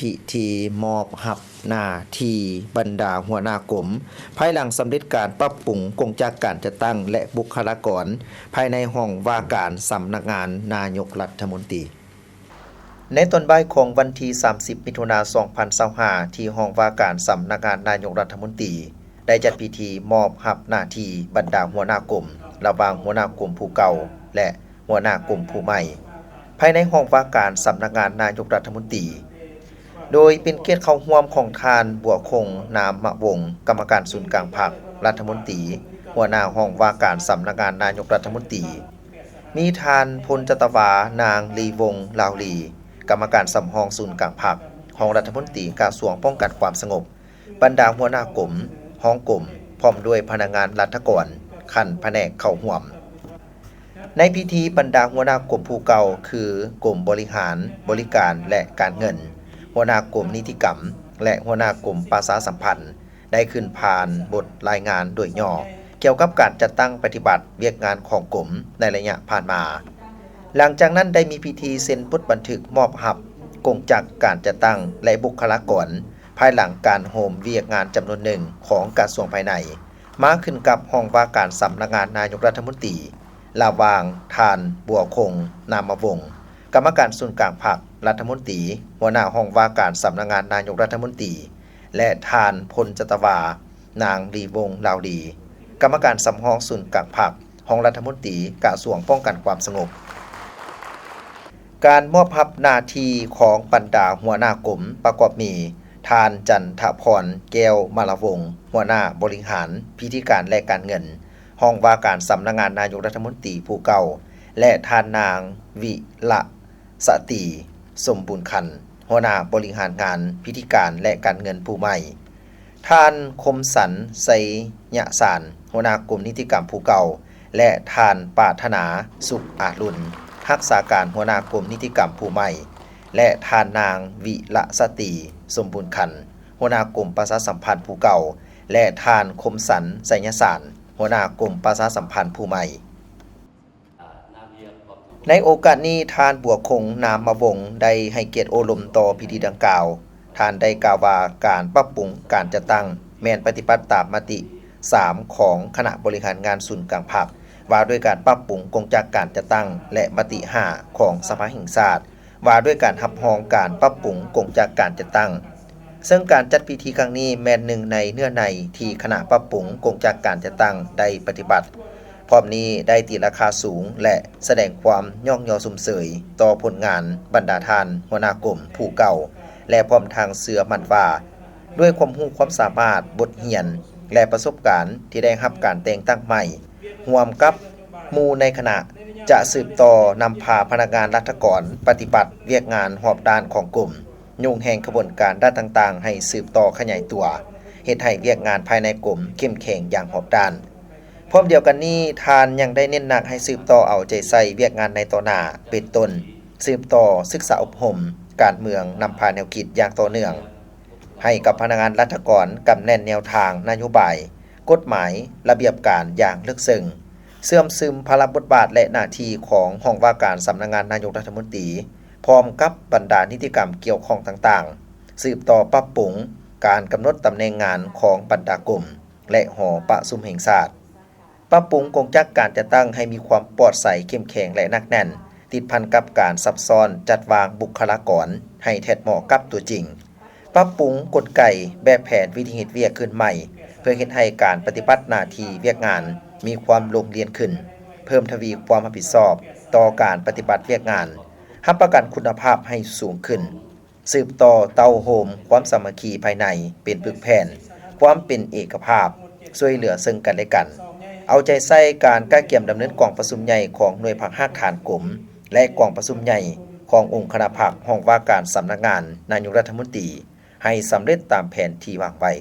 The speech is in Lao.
ພິທີມອບຮັບໜ້າທີ່ບັນດາຫົວໜ້າກົມ ພາຍຫຼັງສຳເລັດການປັບປຸງກົງຈັກການຈັດຕັ້ງ ແລະ ບຸກຄະລາກອນ ພາຍໃນຫ້ອງວ່າການສຳນັກງານນາຍົກລັດຖະມົນຕີ. ໃນຕອນບ່າຍຂອງວັນທີສາມສິບ ມິຖຸນາ ສອງພັນຊາວຫ້າ ທີ່ຫ້ອງວ່າການສຳນັກງານນາຍົກລັດຖະມົນຕີ ໄດ້ຈັດພິທີມອບຮັບໜ້າທີ່ບັນດາຫົວໜ້າກົມ ລະຫວ່າງຫົວໜ້າກົມຜູ້ເກົ່າ ແລະ ຫົວໜ້າກົມຜູ້ໃໝ່ ພາຍໃນຫ້ອງວ່າການສຳນັກງານນາຍົກລັດຖະມົນຕີ ໂດຍເປັນກຽດເຂົ້າຮ່ວມຂອງທ່ານ ບົວຄົງ ນາມມະວົງ ກຳມະການສູນກາງພັກ, ລັດຖະມົນຕີ, ຫົວໜ້າຫ້ອງວ່າການສຳນັກງານນາຍົກລັດຖະມົນຕີ, ມີທ່ານ ພົນຈັດຕະວາ ນາງ ລີວົງ ລາວລີ ກຳມະການສຳຮອງສູນກາງພັກ, ຮອງລັດຖະມົນຕີກະຊວງປ້ອງກັນຄວາມສະຫງົບ, ບັນດາຫົວໜ້າກົມ, ຮອງກົມ, ພ້ອມດ້ວຍພະນັກງານລັດຖະກອນຂັ້ນພະແນກເຂົ້າຮ່ວມ. ໃນພິທີ, ບັນດາຫົວໜ້າກົມຜູ້ເກົ່າ ຄື ກົມບໍລິຫານ, ບໍລິການ ແລະ ການເງິນ, ຫົວໜ້າກົມນິຕິກຳ ແລະ ຫົວໜ້າກົມປະຊາສຳພັນ ໄດ້ຂຶ້ນຜ່ານບົດລາຍງານໂດຍຫຍໍ້ ກ່ຽວກັບການຈັດຕັ້ງປະຕິບັດວຽກງານຂອງກົມໃນໄລຍະຜ່ານມາ. ຫຼັງຈາກນັ້ນໄດ້ມີພິທີເຊັນບົດບັນທຶກມອບຮັບກົງຈັກການຈັດຕັ້ງ ແລະ ບຸກຄະລາກອນ ພາຍຫຼັງການໂຮມວຽກງານຈຳນວນໜຶ່ງຂອງກະຊວງພາຍໃນ ມາຂຶ້ນກັບຫ້ອງວ່າການສຳນັກງານນາຍົກລັດຖະມົນຕີ ລະຫວ່າງທ່ານ ບົວຄົງ ນາມມະວົງ ກຳມະການສູນກາງພັກ, ລັດຖະມົນຕີ, ຫົວໜ້າຫ້ອງວ່າການສຳນັກງານນາຍົກລັດຖະມົນຕີ ແລະ ທ່ານ ພົນຈັດຕະວາ ນາງ ລີວົງ ລາວລີ ກຳມະການສຳຮອງສູນກາງພັກ, ຮອງລັດຖະມົນຕີກະຊວງປ້ອງກັນຄວາມສະຫງົບ. ການມອບຮັບໜ້າທີ່ຂອງບັນດາຫົວໜ້າກົມ ປະກອບມີ ທ່ານ ຈັນທະພອນ ແກ້ວມາລະວົງ ຫົວໜ້າບໍລິຫານ, ພິທີການ ແລະ ການເງິນ, ຫ້ອງວ່າການສຳນັກງານນາຍົກລັດຖະມົນຕີຜູ້ເກົ່າ ແລະ ທ່ານນາງ ວິລະສະຕີ ສົມບູນຄັນ ຫົວໜ້າບໍລິຫານງານ, ພິທີການ ແລະ ການເງິນຜູ້ໃໝ່, ທ່ານ ຄົມສັນ ໄຊຍະສານ ຫົວໜ້າກົມນິຕິກຳຜູ້ເກົ່າ ແລະ ທ່ານ ປາດຖະໜາ ສຸກອາລຸນ ຮັກສາການຫົວໜ້າກົມນິຕິກຳຜູ້ໃໝ່ ແລະ ທ່ານນາງ ວິລະສະຕີ ສົມບູນຄັນ ຫົວໜ້າກົມປະຊາສຳພັນຜູ້ເກົ່າ ແລະ ທ່ານ ຄົມສັນ ໄຊຍະສານ ຫົວໜ້າກົມປະຊາສຳພັນຜູ້ໃໝ່. ໃນໂອກາດນີ້, ທ່ານ ບົວຄົງ ນາມມະວົງ ໄດ້ໃຫ້ກຽດໂອ້ລົມຕໍ່ພິທີດັ່ງກ່າວ. ທ່ານໄດ້ກ່າວວ່າ ການປັບປຸງການຈັດຕັ້ງ ແມ່ນປະຕິບັດຕາມມະຕິສາມຂອງຄະນະບໍລິຫານງານສູນກາງພັກ ວ່າດ້ວຍການປັບປຸງກົງຈັກການຈັດຕັ້ງ ແລະ ມະຕິຫ້າຂອງສະພາແຫ່ງຊາດ ວ່າດ້ວຍການຮັບຮອງການປັບປຸງກົງຈັກການຈັດຕັ້ງ. ເຊິ່ງການຈັດພິທີຄັ້ງນີ້ແມ່ນໜຶ່ງໃນເນື້ອໃນທີ່ຄະນະປັບປຸງກົງຈັກການຈັດຕັ້ງໄດ້ປະຕິບັດ. ພ້ອມນີ້ໄດ້ຕີລາຄາສູງ ແລະ ສະແດງຄວາມຍ້ອງຍໍຊົມເຊີຍຕໍ່ຜົນງານບັນດາທ່ານຫົວໜ້າກົມຜູ້ເກົ່າ ແລະ ພ້ອມທັງເຊື່ອໝັ້ນວ່າ ດ້ວຍຄວາມຮູ້ຄວາມສາມາດ, ບົດຮຽນ ແລະ ປະສົບການທີ່ໄດ້ຮັບການແຕ່ງຕັ້ງໃໝ່ ຮ່ວມກັບໝູ່ໃນຄະນະ ຈະສືບຕໍ່ນຳພາພະນັກງານລັດຖະກອນປະຕິບັດວຽກງານຮອບດ້ານຂອງກົມ, ຍຸ່ງແຮ່ງຂະບວນການດ້ານຕ່າງໆໃຫ້ສືບຕໍ່ຂະຫຍາຍຕົວ, ເຮັດໃຫ້ວຽກງານພາຍໃນກົມເຂັ້ມແຂງຢ່າງຮອບດ້ານ. ພ້ອມດຽວກັນນີ້, ທ່ານຍັງໄດ້ເນັ້ນໜັກໃຫ້ສືບຕໍ່ເອົາໃຈໃສ່ວຽກງານໃນຕໍ່ໜ້າ, ເປັນຕົ້ນ ສືບຕໍ່ສຶກສາອົບຮົມການເມືອງ, ນຳພາແນວຄິດຢ່າງຕໍ່ເນື່ອງ ໃຫ້ກັບພະນັກງານລັດຖະກອນກຳແໜ້ນແນວທາງນະໂຍບາຍ, ກົດໝາຍ, ລະບຽບການຢ່າງເລິກເຊິ່ງ, ເຊື່ອມຊຶມພາລະບົດບາດ ແລະ ໜ້າທີ່ຂອງຫ້ອງວ່າການສຳນັກງານນາຍົກລັດຖະມົນຕີ ພ້ອມກັບບັນດານິຕິກຳກ່ຽວຂ້ອງຕ່າງໆ, ສືບຕໍ່ປັບປຸງການກຳນົດຕຳແໜ່ງງານຂອງບັນດາກົມ ແລະ ຫໍປະຊຸມແຫ່ງຊາດ. ປັບປຸງກົງຈັກການຈັດຕັ້ງໃຫ້ມີຄວາມປອດໃສ, ເຂັ້ມແຂງ ແລະ ໜັກແໜ້ນ, ຕິດພັນກັບການຊັບຊ້ອນຈັດວາງບຸກຄະລາກອນໃຫ້ແທດເໝາະກັບຕົວຈິງ. ປັບປຸງກົນໄກ, ແບບແຜນ, ວິທີເຮັດວຽກຂຶ້ນໃໝ່ ເພື່ອເຮັດໃຫ້ການປະຕິບັດໜ້າທີ່ວຽກງານມີຄວາມໂລງລຽນຂຶ້ນ, ເພີ່ມທະວີຄວາມຮັບຜິດຊອບຕໍ່ການປະຕິບັດວຽກງານ, ຮັບປະກັນຄຸນນະພາບໃຫ້ສູງຂຶ້ນ. ສືບຕໍ່ເຕົ້າໂຮມຄວາມສາມັກຄີພາຍໃນເປັນປຶກແຜ່ນ, ຄວາມເປັນເອກະພາບ, ຊ່ວຍເຫຼືອເຊິ່ງກັນແລະກັນ, ເອົາໃຈໃສ່ການກະກຽມດຳເນີນກອງປະຊຸມໃຫຍ່ຂອງໜ່ວຍພັກຮາກຖານກົມ ແລະ ກອງປະຊຸມໃຫຍ່ຂອງອົງຄະນະພັກຫ້ອງວ່າການສຳນັກງານນາຍົກລັດຖະມົນຕີ ໃຫ້ສຳເລັດຕາມແຜນທີ່ວາງໄວ້.